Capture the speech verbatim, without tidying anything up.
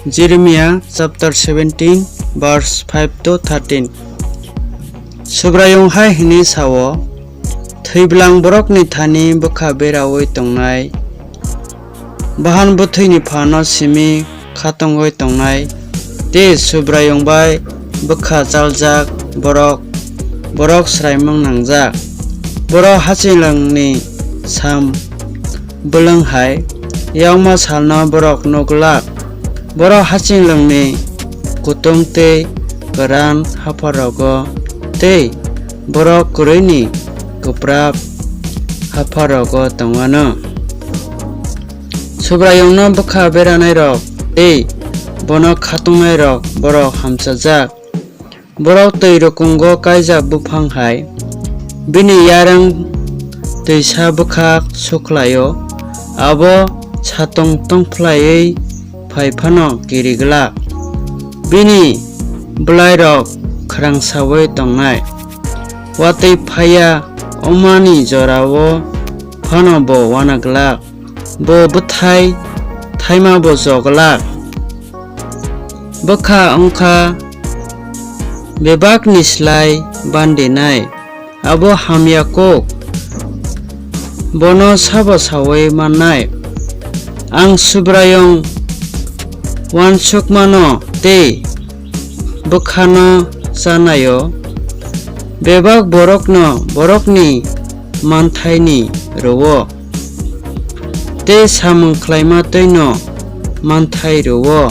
Jeremiah chapter seventeen, verse five to thirteen. Subraiyung hai hwnwi sa-o, Thwiblang borokni thani bwkha beraui tongnai, bahan bwthwini phano simi khatungwi tongnai, tei Subraiyung bai bwkha chaljak borok, borok swraimung nangjak. Borok hachilangni sam bwlwng hai, yakma salno borok nuk glak. Borok hachilangni kutung tei kwran hapharrogo tei borok kwrwini kwprap hapharrogo tong anw. Subraiyungno bwkha beranairok tei bono khatungnairok borok hamchajak. Borok twi rukungo kaijak buphang hai, bini yarwng twisa bwkhak sukhlai-o, abo satung tongphlaiwi phai phano kiri glak. Bini bwlairok khwrangsaui tongnai, watwi phai ya wngmani jora-o phano bo uana glak. Bo bwthai tháima bo jo glak. Bwkha wng kha bebakni slái bandinai, abo hamya kuk, bono sabo saui mannai. Ang Subraiyung uansukmano tei bwkhano chanai-o, bebak borokno borokni manthaini rw-o tei samung khlaima tẃino manthai rw-o.